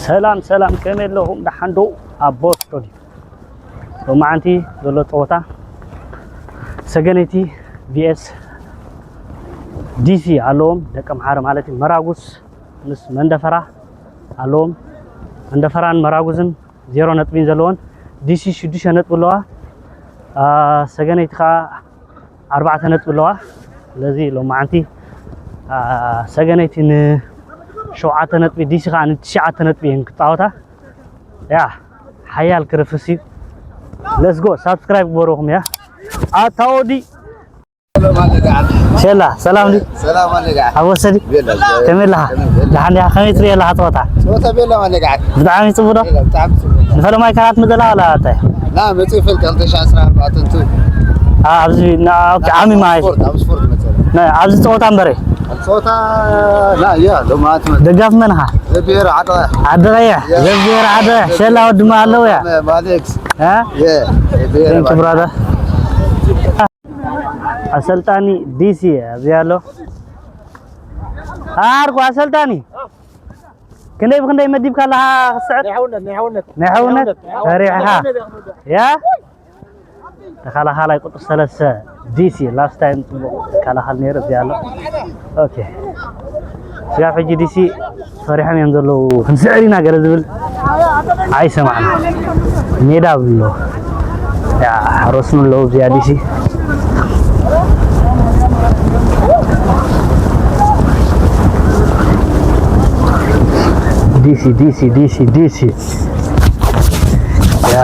ሰላም ሰላም፣ ከመይ ኣለኹም? ደሓን ዶ? ኣቦ ስቶዲ ሎማዓንቲ ዘሎ ፀወታ ሰገነይቲ ቪኤስ ዲሲ ኣለዎም፣ ደቂ ኣምሓረ ማለት እዩ። መራጉዝ ምስ መንደፈራ ኣለዎም። መንደፈራን መራጉዝን ዜሮ ነጥቢ ዘለወን፣ ዲሲ ሽዱሽተ ነጥቢ ኣለዋ። አ፣ ሰገነይቲ ከዓ ኣርባዕተ ነጥቢ ኣለዋ። ስለዚ ሎማዓንቲ፣ አ፣ ሰገነይቲ ንሸውዓተ ነጥቢ፣ ዲሲ ከዓ ንትሽዓተ ነጥቢ እየን ክፃወታ። ያ፣ ሓያል ክርፍስ እዩ። ሌትስ ጎ፣ ሳብስክራይብ ግበሩኹም። ያ ኣታወዲ ሸላ፣ ሰላም ዲ? ሰላም ኣለካ። ኣብ ወሰዲ? ቤላ። ከመይ ኣለኻ? ከመይ፣ ቤላ። ደሓን ዲኻ? ከመይ ትሪኦ ኣለኻ ጸወታ? ጸወታ ቤላ ኣለካ። ብጣዕሚ ጽቡቕ ዶ? ቤላ፣ ብጣዕሚ ጽቡቕ። ንፈለማይ ካላት ምደላ ዋላ ኣታይ? ና፣ መጽኡ ይፈልጥ፣ ክልተ ሺሕ ዓሰርተ ኣርባዕተ እንቱ። ኣ፣ ኣብዚ፣ ና፣ ኦኬ፣ ዓሚ ኣብ ማይ። ስፖርት፣ ኣብ ስፖርት መጸና። ና፣ ኣብዚ ጸወታ እምበረ? ኣብ ጸወታ፣ ና፣ ያ፣ ሎማዓንቲ መ- ደጋፊ መን ኢኻ? ዘብሄር ዓደ። ዓደ ቀይሕ? ያ። ዘብሄር ዓደ፣ ሸላ ወድማ ኣለዉ ያ? ማሌክስ። እ? የ፣ ዘብሄር ቴንክ ዩ፣ ዓደ። ብራዘር። ኣሰልጣኒ ዲሲ ኣብዚ ኣሎ። ኣርኩ ኣሰልጣኒ፣ ክንደይ ብክንደይ መዲብካ ኣለኻ ክስዕር? ናይ ሓውነት፣ ናይ ሓውነት። ናይ ሓውነት? ናይ ሓውነት። ፈሪሕኻ? ናይ ሓውነት። ያ? ተኸላኻላይ ቁጥር ሰለስተ ዲሲ ላስት ታይም ጽቡቕ ይከላኸል ነይሩ፣ እዚ ኣሎ። ኦኬ። ስጋብ ሕጂ ዲሲ ፈሪሖም እዮም ዘለዉ። ክንስዕር ኢና ገለ ዝብል ኣይሰማዕና። ሜዳ ብሎ። ያ፣ ሓሮስኑ ኣለዉ እዚኣ ዲሲ። ዲሲ፣ ዲሲ፣ ዲሲ፣ ዲሲ። ያ።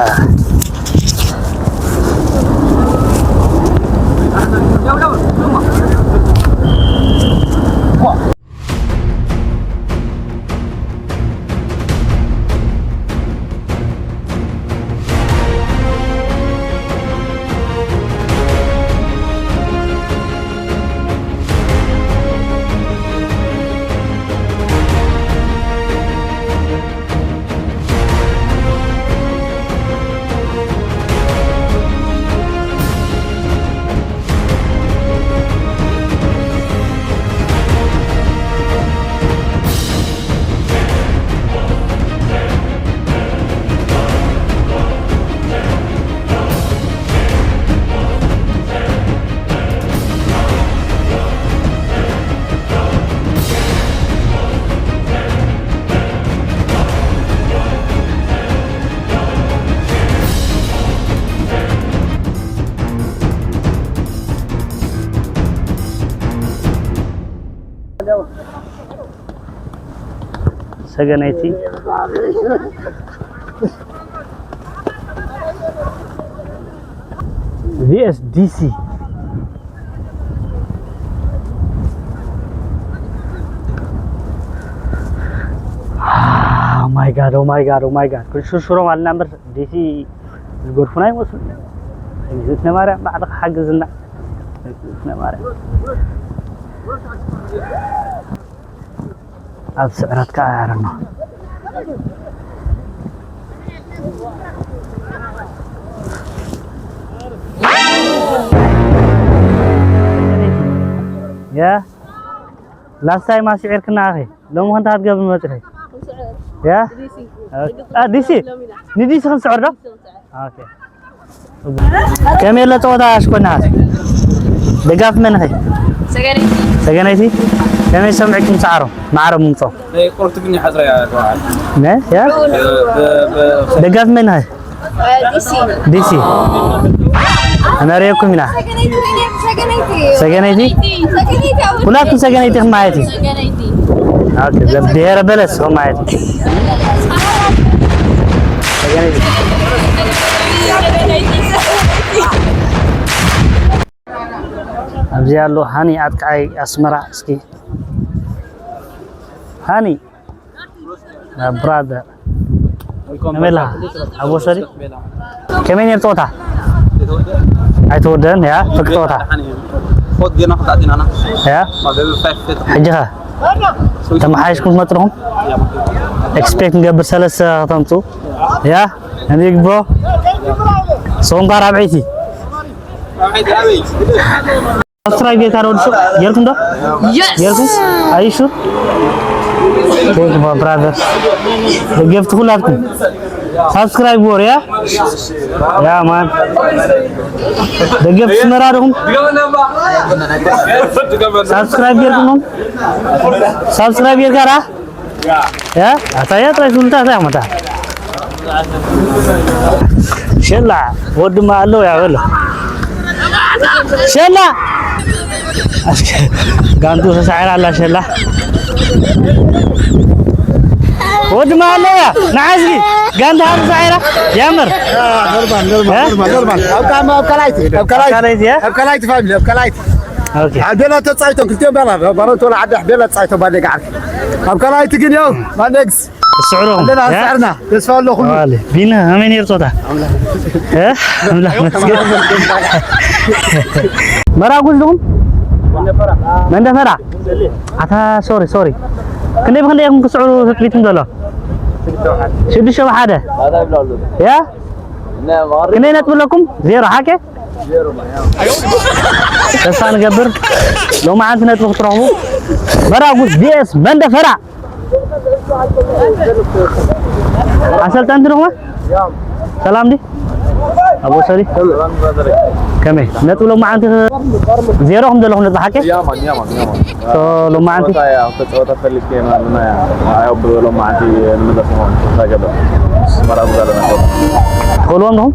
ሰገነይቲ ቪኤስ ዲሲ። Oh my God, oh my God, oh my God። ክንሽርሽሮም ኣልና እምበር ዲሲ ዝገድፉና ይመስሉ። እግዝእትነ ማርያም ባዕልኻ ሓግዝና። እግዝእትነ ማርያም። ኣብ ስዕረት ከዓ ያረና። ያ ላስት ታይም ኣስዒርክና ኣኺ፣ ሎሚ ኸ እንታይ ክትገብር መፂኺ? ያ ዲሲ። ኣ፣ ዲሲ። ንዲሲ ክንስዕር ዶ? ኦኬ። ከመይ ኣሎ ጸወታ ሽኮና? ደጋፊ መን ኢኺ? ሰገነይቲ። ሰገነይቲ? ከመይ ሰምዕኩም ሰዓሮም? ማዕረ ምምጾ። ናይ ቁርት ግን ይሓጽረ እያ ተባዕል። ነ? ያ? ብ-፣ ብ-፣ ብ-፣ ደጋፊ መን ኢኺ? ዲሲ። ዲሲ። ኣነ ርኤኩም ኢና። ሰገነይቲ፣ ሰገነይቲ። ሰገነይቲ? ሰገነይቲ ኣውርድ። ኩላቱ ሰገነይቲ ኢኹም ማለት እዩ። ሰገነይቲ። ኦኬ፣ ዘ-፣ ብሄረ በለስ ኢኹም ማለት እዩ። ሰገነይቲ። ኣብዚ ኣሎ ሃኒ ኣጥቃዓይ ኣስመራ። እስኪ ሃኒ፣ my brother። ከመይ ኣለኻ? ኣብ ወሰዲ? ከመይ ነይሩ ጸወታ? ኣይተወደአን፣ ያ፣ ፍርቂ ጸወታ። ያ? ሕጂ ኸ? ተመሓይሽኩም ትመጽእ ዲኹም? ኤክስፔክት ንገብር ሰለስተ ከተምጽኡ። ያ? And big bro። ንስኹም ከ ራብዐይቲ? ሳብስክራይብ ጌርካ ዶ ወዲ ሱቕ? ጌርኩም ዶ? የስ! ጌርኩም? Are you sure? Thank you, my brother. ደገፍቲ ኩላትኩም ሳብስክራይብ ግበሩ፣ ያ? ያ፣ ማን። ደገፍቲ ኣስመራ ዲኹም? ሳብስክራይብ ጌርኩም? ሳብስክራይብ ጌርካ ዳ? ያ? ኣታያ ጥራይ ትብልታ፣ ኣታያ መታ። ሸላ፣ ወድማ ኣለዉ፣ ያ በሎ። ሸላ! ጋንቱ ተሳዒራ ኣላ፣ ሸላ። ወድማ ኣለዉ፣ ያ። ንዓዝጊ፣ ጋንታ ሃሩ ተሳዒራ፣ ያምር። ኖርማል፣ ኖርማል፣ እ? ኖርማል፣ ኖርማል። ኣብ ካም-፣ ኣብ ካላይቲ፣ ኣብ ካላይቲ። ካላይቲ፣ ያ? ኣብ ካላይቲ ፋሚሊ፣ ኣብ ካላይቲ። ኦኬ። ኣብ ቤላ ተጻይቶም፣ ክልቲኦም ቤላ፣ ባሮት ወላ ዓዲ ቤላ ተጻይቶም፣ ባንዴ ገዓር። ኣብ ካላይቲ ግን፣ ያው፣ ማነግስ። ስዕሮም፣ ኣለና፣ ያ? ስዕርና። ተስፋ ኣለኹም። ዋለ፣ ቢና፣ ኣመን ይርጾታ። እ? ኣምላኽ መስገን። መራጉዝ ዲኹም? መንደፈራ። ኣታ፣ ሶሪ፣ ሶሪ። ክንደይ ብክንደይ ኢኹም ክስዕሩ ትጽቢትኩም ዘሎ? ሽዱሽተ ብሓደ። ያ? ክንደይ ነጥቢ ኣለኩም? ዜሮ፣ ሓቂ? ተስፋ ንገብር። ሎማዓንቲ ነጥቢ ክትረኽቡ። መራጉዝ ቪኤስ መንደፈራ። ኣሰልጠንቲ ዲኹም? ሰላም ዲ? ኣቦ ሰሪ? ከመይ? ነጥቢ ሎማዓንቲ ዜሮ ከም ዘለኹም ነጥቢ ሓቂ? ያማን፣ ያማን፣ ያማን። ሶ፣ ሎማዓንቲ? ጸወታ፣ ያው፣ ተጸወታ ፈልጌ ማለት ነው። ያው፣ ያው፣ ብሎ ማዕንቲ ንምለስ ነው። ተዛገበ። መራጉዝ ኣለና። ትኸልዎም ዲኹም?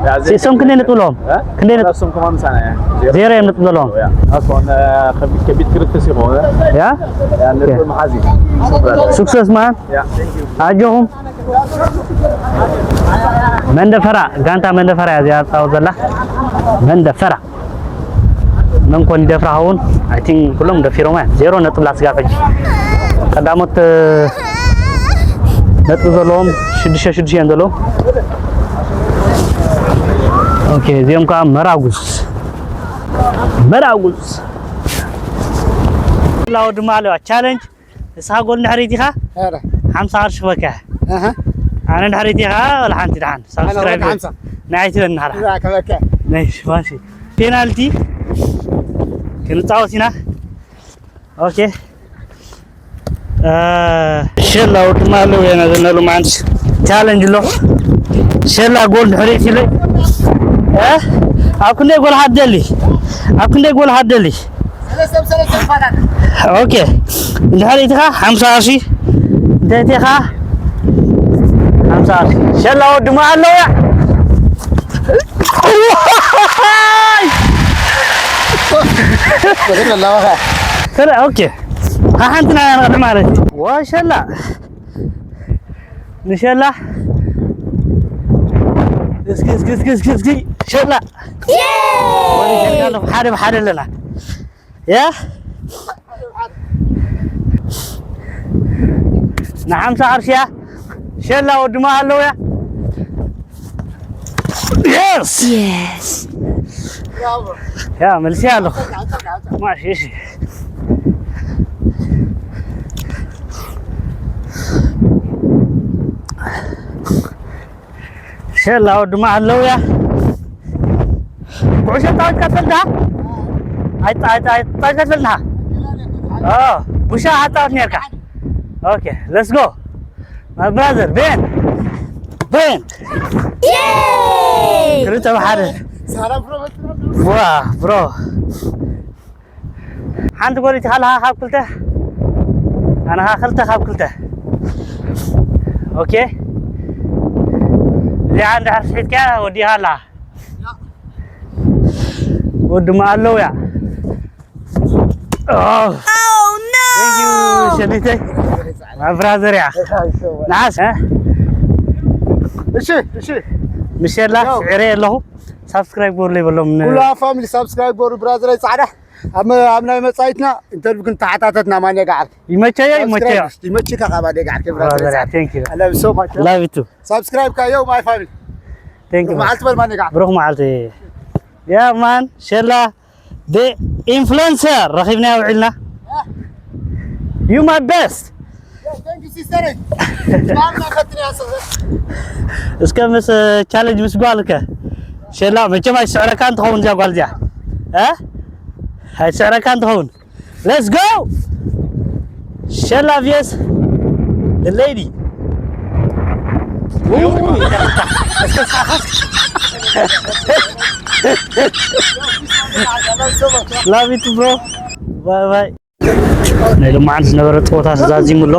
ያ፣ ዜሮ። ሲሶም ክንደይ ነጥቢ ኣለዎም? እ? ክንደይ ነጥቢ? እሱም ከማን ምሳና፣ ያ። ዜሮ። ዜሮ እዮም ነጥቢ ዘለዎም። ያ። ኣስዋን፣ እ፣ ከቢድ፣ ከቢድ ክርክስ ይኾን። ያ? ያ፣ ነጥቢ ኦኬ። መሓዚ። ሱክሰስ ማን። ያ፣ thank you። ኣጆኹም። መንደፈራ፣ ጋንታ መንደፈራ እያ እዚኣ ትጻወት ዘላ። መንደፈራ። መን ኮን ይደፍራ ኸውን? ኣይ ቲንክ ኩሎም ደፊሮም እዮም። ዜሮ ነጥቢ ላስጋብ ሕጂ። ቀዳሞት፣ እ፣ ነጥቢ ዘለዎም ሽዱሽተ ሽዱሽተ እዮም ዘለዉ። ኦኬ፣ እዚኦም ከዓ መራጉዝ። መራጉዝ። ላው ድማ ኣለዋ። ቻለንጅ ንስኻ ጎል እንድሕር ኢኻ፣ ኧረ። ሓምሳ ቅርሺ ክበካ። ኣሃ። ኣነ እንድሕር ኢኻ፣ ወላ ሓንቲ ደሓን። ኣነ ሳብስክራይብ ወዲ ሓምሳ። ናይ ኣይትበኒ ሓራ። እዛ ከበካ። ናይ ሽፋንሲ። ፔናልቲ ክንጻወት ኢና። ኦኬ። እ፣ ሸላ ወዲ ማለው የና ዘናሉ ማንስ ቻለንጅ ኣሎ። ሸላ ጎል እንድሕር ኢትለ። እ? ኣብ ክንደይ ጎል ሃደሊ? ኣብ ክንደይ ጎል ሃደሊ? ኦኬ። እንድሕር ኢትኻ ሓምሳ ቅርሺ፣ እንተ ኢትኻ ሓምሳ ቅርሺ። ሸላ ወዲ ማለው ያ። ሰለ-፣ ኦኬ። ሓንቲ ናይ ኣንቐዲ ማለት እዩ። ወሸላ። ንሸላ። እስኪ፣ እስኪ፣ እስኪ፣ እስኪ፣ እስኪ። ሸላ። ዬ! ወዲጀካ ኣለኹ። ሓደ ብሓደ ኣለና። ያ? ንሓምሳ ቅርሺ ያ? ሸላ ወድማ ኣለዉ ያ? የስ! የስ! ያ፣ መልሲ ኣለኹ። ማሽ፣ እሺ። ሸላ ወድማ ኣለውያ። ኩዕሾ ተጻዊትካ ትፈልጥ ዲኻ? ኣይተ-፣ ኣይተ-፣ ኣይተ-፣ ተጻዊትካ ትፈልጥ ዲኻ? ኦ፣ ቡሻ ኣጻወት ኔርካ። ኦኬ፣ let's go my brother Ben። Ben። ዬይ! ክልተ ብሓደ። ዋ፣ ብሮ። ሓንቲ ጎል ኢትኻ ኣለኻ ካብ ክልተ፣ ኣነ ኸኣ ክልተ ካብ ክልተ። ኦኬ፣ እዚኣ እንድሕር ስሒትካያ ወዲእኻ ኣለኻ። ወድማ ኣለውያ። ኦ። Oh, no! Thank you፣ ሸሊተይ። My brother እያ። ንዓስ፣ እ? እሺ፣ እሺ። ምሸላ ያው። ስዒረ ኣለኹ። ሳብስክራይብ ግበሩለይ በሎም። ኩላ ፋሚሊ ሳብስክራይብ ግበሩ፣ ብራዘረይ ጻዕዳ። ኣብ መ-፣ ኣብ ናይ መጻኢትና ኢንተርቪው ክንተሓታተት ኢና፣ ማን የጋዓር። ይመቸዮ፣ ይመቸዮ። ሳብስክራይብ ይመችካ፣ ካብ ኣደ ጋዓር፣ ብራዘር። ብራዘር፣ thank you። I love you so much። Love you too። ሳብስክራይብ ካዮ፣ my family። Thank you። ብሩኽ መዓልቲ በል፣ ማን የጋዓር። ብሩኽ መዓልቲ። ያ ማን፣ ሸላ፣ the influencer፣ ረኺብናዮ ውዒልና። You my best። Thank you፣ ሲስተረይ። እስከ ምስ ቻለንጅ ምስ ጓልከ ሸላ መቸም ኣይስዕረካ እንትኸውን እዚኣ ጓል እዚኣ። እ? ኣይስዕረካ እንትኸውን። Let's go! Shella vs the lady. Love you too, bro. Bye bye. ናይ ሎማዓንቲ ዝነበረ ፀወታ ተዛዚሙ ኣሎ።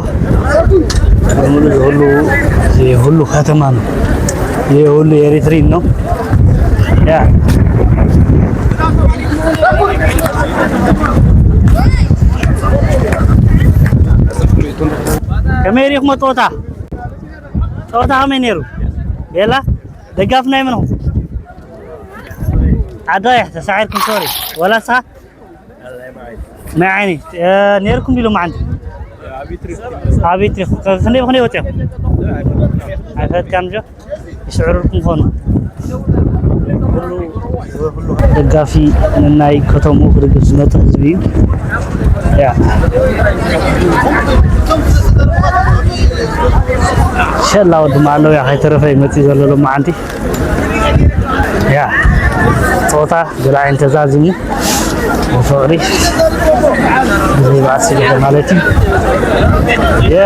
ሙሉ ዝሁሉ ዝሁሉ ከተማ ነው። ይህ ሁሉ ኤሪትሪን ነው። ያ ከመይ ሪእኹሞ ፀወታ? ፀወታ ከመይ ነይሩ? ቤላ ደጋፊ ናይ መን ኹም? ዓዳ እያ ተሳዒርኩም ሶሪ ወላ ንስኻ? ማይ ዓይኒ ነይርኩም ዲሉ ማዓንቲ? ኣብ ኢትሪኽ ክንደይ ብክንደይ ወፂኦም? ኣይፈትካን ጆ ይስዕሩልኩም ኾኑ። ደጋፊ ንናይ ከተምኡ ክድግፍ ዝመፀ ህዝቢ እዩ። ያ ሸላ ወዲ ማዕለውያ ከይተረፈ ይመፅእ ዘሎ ሎማዓንቲ። ያ ፆታ ብላይን ተዛዚሙ ብፍቕሪ ብዘይ ባእሲ ማለት እዩ። ያ